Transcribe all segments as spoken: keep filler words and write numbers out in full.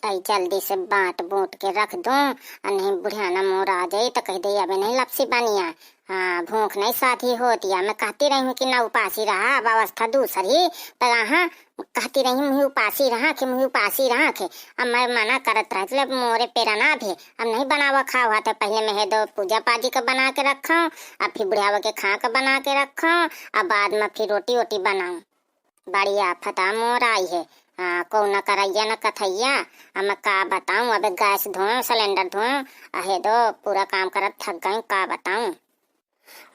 तई जल्दी से बाँट बूँट के रख दूँ, अ नहीं बुढ़ियाना मोर आ जाई त कहि देई अबे नहीं लपसी बनिया। हाँ, भूख नहीं साधी होत या। मैं कहती रही हूँ कि ना उपासी रहा, अब अवस्था दूसर ही, त अहाँ कहती रही मुँही उपासी रहा कि मुँही उपासी रहा के। अब मैं मना करत रहत ले, अब मोरे पेरा ना भी, अब नहीं बनावा खावा त पहिले मैं हेदो पूजा पाजी का बना के रखा, अब फिर बुढ़ियावा के खा के बना के रखा, अब बाद में फिर रोटी वोटी बनाऊँ। बड़ी आफत आ मोर आई है। हाँ, कौन करैया न कथैया, अब मैं का बताऊँ, अबे गैस धोएँ, सिलेंडर धोएँ, अहे दो पूरा काम करत थक गई, का बताऊँ।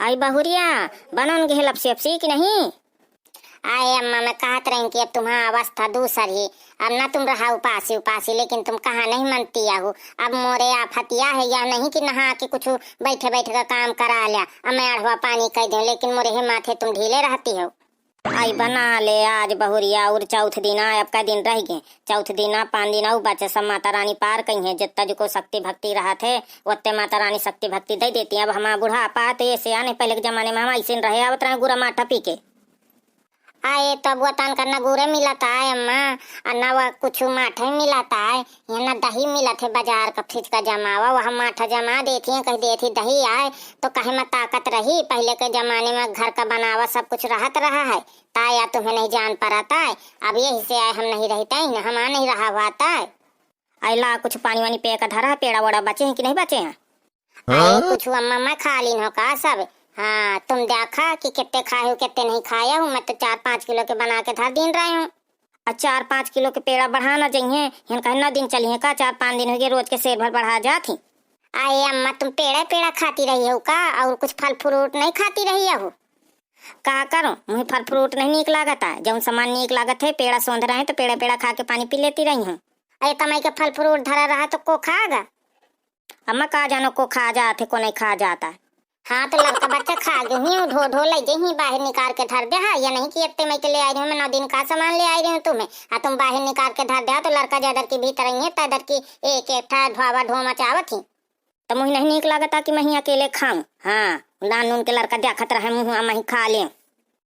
आई बहुरिया, बनन गए लपसी अपसी कि नहीं? आए अम्मा, मैं कहत रही कि अब तुम्हारा अवस्था दूसर ही, अब ना तुम रहा उपासी उपासी, लेकिन तुम कहा नहीं मनती आहू। अब मोरे आफत या है, या नहीं कि नहा के कुछ बैठे बैठे का काम करा लिया, अब मैं अढ़वा पानी कह दूँ, लेकिन मोरे हे माथे तुम ढीले रहती हो। आई बना ले आज बहुरिया, और चौथ दिना, अब कै दिन रह गए, चौथ दिना, पाँच दिना, उ बच्चे सब माता रानी पार कही है, जितना जो को शक्ति भक्ति रहत है, ओत्ते माता रानी शक्ति भक्ति दे देती है। अब हमारा बुढ़ापा तो ऐसे आने, पहले के जमाने में हम ऐसे न रहे, आवत रहे गुरा माठा पी के। आए तो अब वतन का न गुरे मिलत आए अम्मा, और न वह कुछ माठे मिलत आए, यहाँ न दही मिलत है बाजार का, फ्रिज का जमावा, वह माठा जमा देती हैं, कह देती दही आए, तो कहे में ताकत रही, पहले के जमाने में घर का बनावा सब कुछ रहत रहा है, ताया तुम्हें नहीं जान पड़ता है, अब यही से आए हम नहीं रहते हैं, हमारा नहीं रहा हुआ ताए। अइला कुछ पानी वानी पे का धरा, पेड़ा वड़ा बचे हैं कि नहीं बचे हैं? अरे हाँ? कुछ अम्मा मैं खा लीन हो का सब? हाँ, तुम देखा कि कितने खाए हो, कितने नहीं खाए हो, मैं तो चार पाँच किलो के बना के धर दीन रहे हूँ। आ चार पाँच किलो के पेड़ा बढ़ा न जइहें, हिन कहे नौ दिन चलिहें का, चार पाँच दिन हो गए, रोज के सेर भर बढ़ा जात ही। अरे अम्मा, तुम पेड़ा पेड़ा खाती रही हो का, और कुछ फल फ्रूट नहीं खाती रही हो? का करूँ, मुझे फल फ्रूट नहीं नीक लागत है, जौन सामान नीक लागत है, पेड़ा सोंध रहे हैं तो पेड़ा पेड़ा खा के पानी पी लेती रही हूँ। अरे तमई के फल फ्रूट धरा रहा तो को खागा? अम्मा का जानो को खा जात है, को नहीं खा जाता है। हाँ, तो लड़का बच्चा खा गई ही, ढो ढो ले जही बाहर निकाल के धर दे हा, या नहीं कि इतने मैं के ले आई रही हूँ, मैं नौ दिन का सामान ले आई रही हूँ तुम्हें, आ तुम बाहर निकाल के धर दे हा, तो लड़का जदर की भीतर आई है, तदर की एक एक ठा ढोवा ढो मचावत ही। तो मुझे नहीं नीक लागता कि मैं ही अकेले खाऊं। हाँ, लान नून के लड़का देखत रहे मुँह, मैं ही खा लें।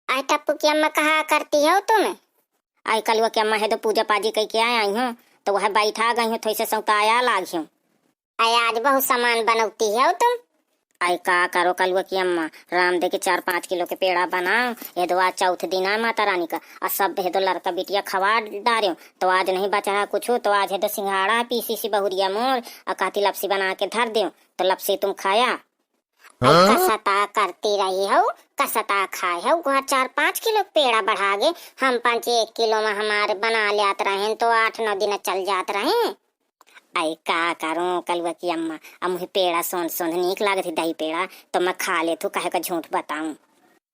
आई टप्पू की अम्मा कहा करती हो तुम? आई कलुआ की अम्मा है तो पूजा पाजी कह के आए आई हूँ, तो वह बैठा गई हूँ, थोड़ी से सौताया लाग हूँ। आय, आज बहुत सामान बनौती हो तुम। आई का करो कलुआ की अम्मा, राम दे के चार पाँच किलो के पेड़ा बनाओ, ये दो आज चौथ दिन है माता रानी का, और सब ये दो लड़का बिटिया खवा डारे, तो आज नहीं बचा है कुछ, तो आज ये दो सिंघाड़ा पीसी सी बहुरिया मोर, और कहती लपसी बना के धर दे, तो लपसी तुम खाया। आई हाँ? कसता करती रही हो, कसता खाए हो, घर चार पाँच किलो के पेड़ा बढ़ा गे, हम पाँच एक किलो में हमारे बना लियात रहे, तो आठ नौ दिन चल जात रहे। आई का करूं कलुआ की अम्मा, अब मुझे पेड़ा सोंध सोंध नीक लागत ही दही पेड़ा, तो मैं खा लेत हूँ, काहे का झूठ बताऊं।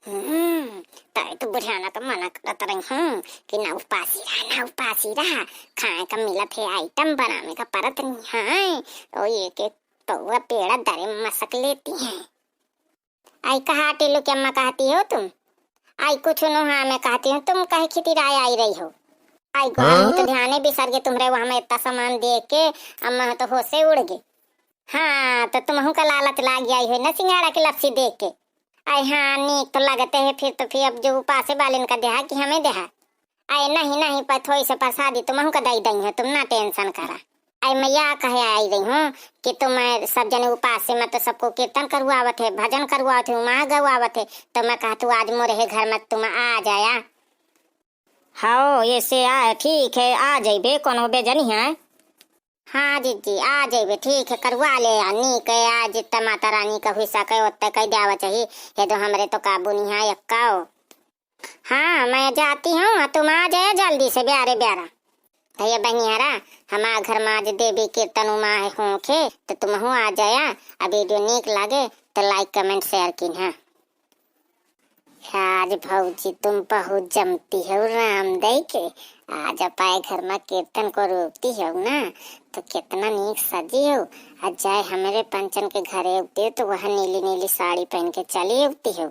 हम्म, तय तो बुढ़ियाना तो मना करत रही हूँ कि ना उपासी रहा, ना उपासी रहा, खाए का मिलत है आइटम, बनावे का परत नहीं है। ओ एक एक पौवा पेड़ा दरे मसक लेती हैं। आई कहा टीलू की अम्मा कहती हो तुम? आई कुछ नुहा में कहती हूँ, तुम कहे खितिराए आई रही हो? आई गोहा में तो हाँ? ध्याने बिसर गए, तुम्हरे वहाँ में इतना सामान देख के अम्मा तो होशे उड़ गए। हाँ, तो तुमहू का लालच लाग गया है ना सिंघाड़ा की लपसी देख के। आई हाँ, नीक तो लगते है फिर तो, फिर अब जो उपासे वाले का देहा कि हमें देहा। अरे नहीं, नहीं, पर थोड़ी से प्रसादी तुमहू का दई दई है, तुम ना टेंशन करा। अरे मैं या कहे आई रही हूँ कि तुम सब जने उपास से मत सबको कीर्तन करवावत है, भजन करवावत है, उमा गवावत है, तो मैं कहत हूँ आज मोरे घर में तुम आ जाया। हाओ, ऐसे आए, ठीक है, आ जइबे, कोनो बेजनी है। हाँ जीजी, आ जइबे, ठीक है, करवा ले आ, नीक है, आज जितना माता रानी का हुई सके, उतना कह देवा चाहिए, ये तो हमरे तो काबू नहीं है, एक्काओ। हाँ, मैं जाती हूँ, तुम आ जाया जल्दी से, ब्यारे ब्यारा। भैया बहनियारा, हमार घर में आज देवी कीर्तन उमा है होखे, तो तुमहू आ जाया, आ वीडियो नीक लागे, तो like, comment, share कीन्हा। आज भौजी तुम बहुत जमती हो राम दई के, आज अपाए घर में कीर्तन को रोकती हो ना, तो कितना नीक सजी हो। आ जाए हमरे पंचन के घरे उगते हो, तो वह नीली नीली साड़ी पहन के चली उगती हो।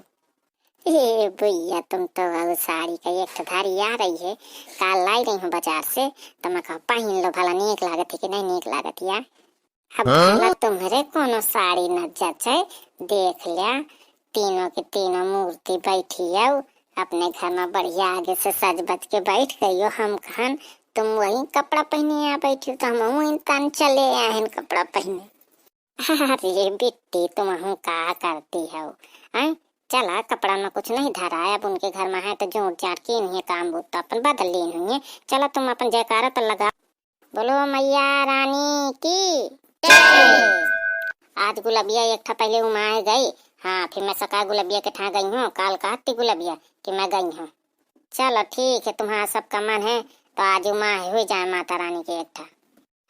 ए भैया, तुम तो अउ साड़ी का एक ठो धारी आ रही है, काल लाई रही हूँ बाजार से, तो मैं कहा पहिन लो भला नीक लागत है कि नहीं नीक लागत या। अब हाँ? भला तुम्हरे कोनो साड़ी न जचे, देख लिया, तीनों के तीनों मूर्ति बैठी है, अपने घर में बढ़िया आगे से सज बज के बैठ गई हो। हम कहन तुम वही कपड़ा पहिने आ बैठी हो, तो हम वही तन चले आए हैं कपड़ा पहिने। अरे बिट्टी, तुम हूँ का करती हो? हैं? चला, कपड़ा में कुछ नहीं धरा है, अब उनके घर में है तो जोड़ जाड़ के इन्हें काम बूता अपन बदल ली हुई है। चला, तुम अपन जयकारा तो लगा। बोलो मैया रानी की जय। आज गुलबिया एक ठा पहले उमाए गई। हाँ, फिर मैं सका गुलबिया के ठा गई हूँ, काल कहती गुलबिया कि मैं गई हूँ। चलो ठीक है, तुम्हारा सबका मन है तो आज उमाए हुई जाए माता रानी के एक ठा।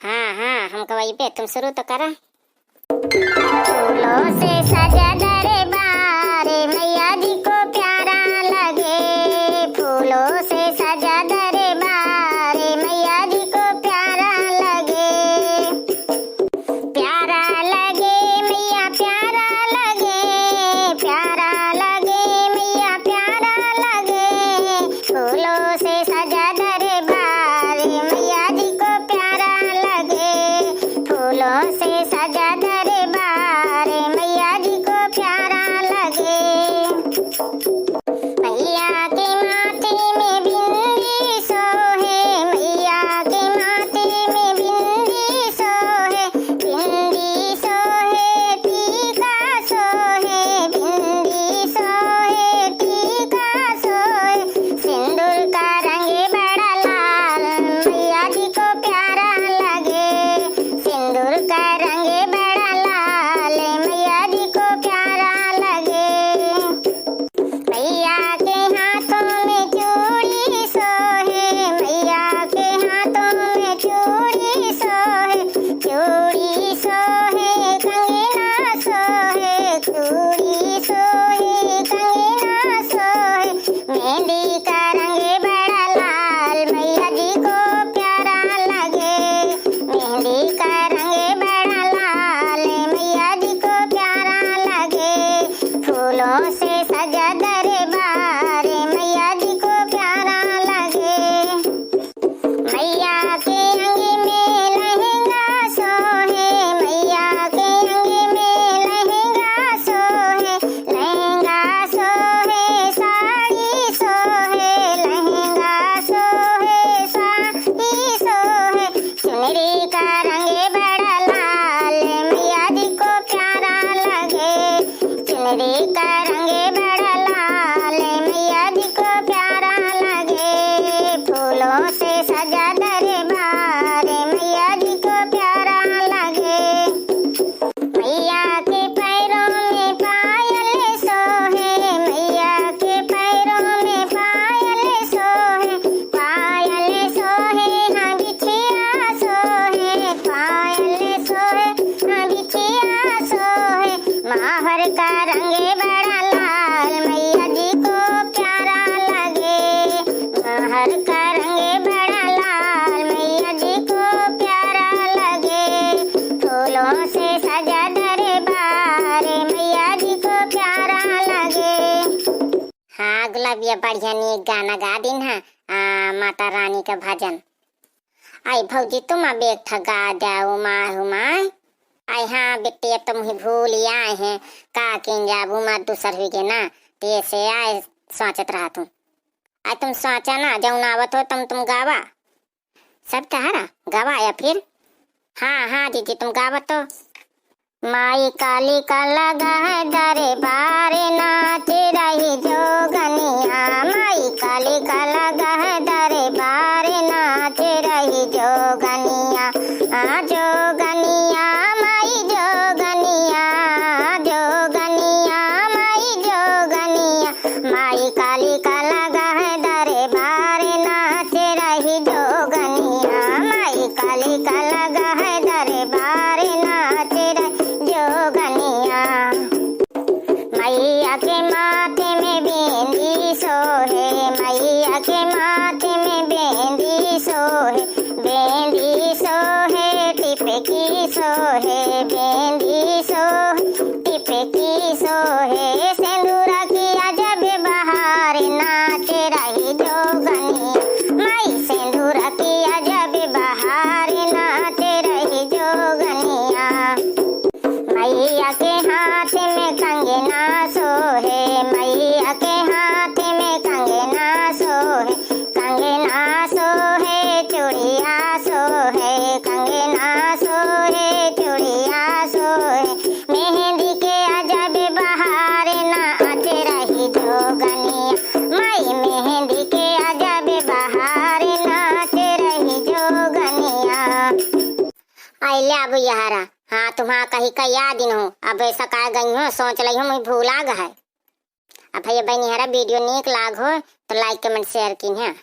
हाँ, हाँ, हम गवाइबे, तुम शुरू तो करा। फूलों से सजा दरबार, मैया जी को प्यारा लगे। फूलों से सजा दरबार, मैया जी को प्यारा लगे। प्यारा लगे मैया, प्यारा लगे, प्यारा लगे मैया, प्यारा लगे। फूलों से सजा दरबार, मैया जी को प्यारा लगे। फूलों से सजा दरबार, मैया जी को प्यारा लगे। मैया के माथे में बिंदी सोहे, मैया के माथे में बिंदी सोहे, बिंदी सोहे, टीका सोहे, बिंदी सोहे, टीका सोहे। सिंदूर का रंग बड़ा लाल, मैया जी को प्यारा लगे। सिंदूर का रंग बड़ा लाल, मैया जी को प्यारा लगे। मैया के हाथों में चूड़ी सोहे, मैया के हाथों में चूड़ी सोहे, चूड़ी सोहे, कंगना सोहे, चूड़ी सोहे, कंगना सोहे। मेहंदी का रंग बड़ा लाल, मैया जी को प्यारा लगे। मेहंदी का रंग बड़ा लाल, मैया जी को प्यारा लगे। फूलों से सजा दरबार, मैया जी को प्यारा लगे। मैया के अंग में लहंगा सोहे, मैया के अंग में लहंगा सोहे, लहंगा सोहे, साड़ी सोहे, लहंगा सोहे, साड़ी सोहे। चुनरी का रंग बड़ा लाल, मैया जी को प्यारा लगे। चुनरी का रंग बड़ा लाल, मैया जी को प्यारा लगे। फूलों से सजा दरबार, मैया जी को प्यारा लगे। मैया के पैरों में पायल सोहे, मैया के पैरों में पायल सोहे, पायल सोहे, हाँ बिछिया सोहे, पायल सोहे, हाँ बिछिया सोहे। माहर का रंग बड़ा लाल, मैया जी को प्यारा लगे। माहर का रंग बड़ा लाल, मैया जी को प्यारा लगे। फूलों से सजा दरबार, मैया जी को प्यारा लगे। हाँ गुलाबिया, बढ़िया नीक गाना गा दिन है, आ, माता रानी का भजन। आई भौजी, तुम अब एक ठा गा जाओ, माँ हो माँ। आई हाँ बिटिया, तुम ही भूल आए हैं, का किन जाबू, माँ दूसर हुई गे ना, ते से आए सोचत रहा तू। आई तुम सोचा ना, जौन आवत हो तुम, तुम गावा। सब तहरा गावा या फिर? हाँ, हाँ जीजी, तुम गावा तो। माई काली का लगा है दरबार, नाच रही जोगनिया। माई काली का लगा है दरबार, नाच रही जोगनिया। आ जोगनिया, माई जोगनिया, जोगनिया, माई जोगनिया। माई काली का लगा है दरबार, नाच रही जोगनिया। माई काली का लगा है दरबार, नाच रही जोगनिया। मैया के माथे में बेंदी सोहे, मैया के माथे में बेंदी सोहे, बेंदी सोहे, टिपकी सोहे, बेंदी सोहे, टिपकी सोहे। सेंदूरा की अजब बहार, नाच रही जोगनिया। माई सेंदूरा की अजब बहार, नाच रही जोगनिया। मैया के हाथ में कंगना सोहे, मैया के हाथ में कंगना सोहे, कंगना सोहे, चूड़ी पहले अब यहरा, हाँ, तुम्हारा कही का याद इन हो, अब ऐसा का गई हो, सोच लई हो, मुझे भूला ग है। अब भैया बहनी हरा video नीक लाग हो तो like comment share कीन्हा।